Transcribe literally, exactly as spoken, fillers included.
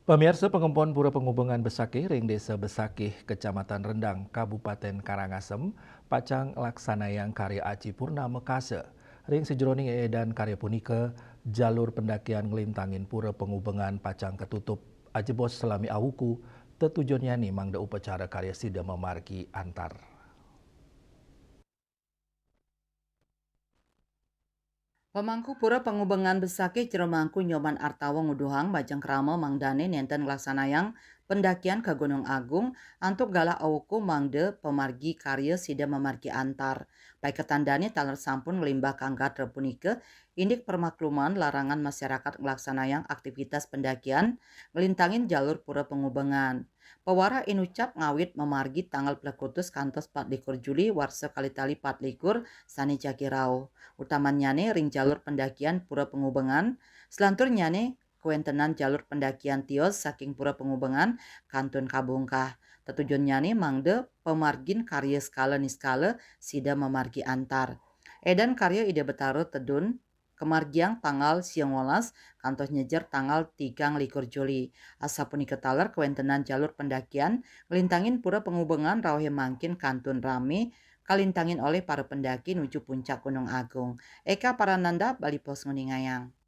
Pamirsa, pengempon Pura Pengubengan Besakih ring Desa Besakih, Kecamatan Rendang, Kabupaten Karangasem, pacang laksanayang karya aci purna makasa. Ring sajeroning eedan karya punika, jalur pendakian nglintangin Pura Pengubengan pacang katutup ajebos salami awuku, tetujonnyané mangda upacara karya sida mamargi antar. Pemangku Pura Pengubengan Besakih Jero Mangku Nyoman Artawa nguduhang majeng krama mangdané nénten nglaksanayang pendakian ka Gunung Agung antuk galah awuku mangda pamargi karya sida mamargi antar. Paiketan dané taler sampun nglimbah kanggadra punika, indik permakluman larangan masyarakat nglaksanayang aktivitas pendakian nglintangin jalur Pura Pengubengan. Pawarah inucap ngawit mamargi tanggal plekutus kantos patlikur Juli warsa kalih tali patlikur sané jagi rauh. Utamannyané ring jalur pendakian Pura Pengubengan, selanturnyané kawéntenan jalur pendakian tios saking Pura Pengubengan kantun kabungkah. Tetujonnyané mangda pamargin karya sekala niskala sida mamargi antar. Eedan karya Ida Betara tedun kamargiang tanggal siangolas kantos nyejer tanggal tigang likur Juli. Asapunika taler kawéntenan jalur pendakian nglintangin Pura Pengubengan rauhé mangkin kantun ramé kalintangin olih para pendaki nuju puncak Gunung Agung. Eka Parananda, Bali Post nguningayang.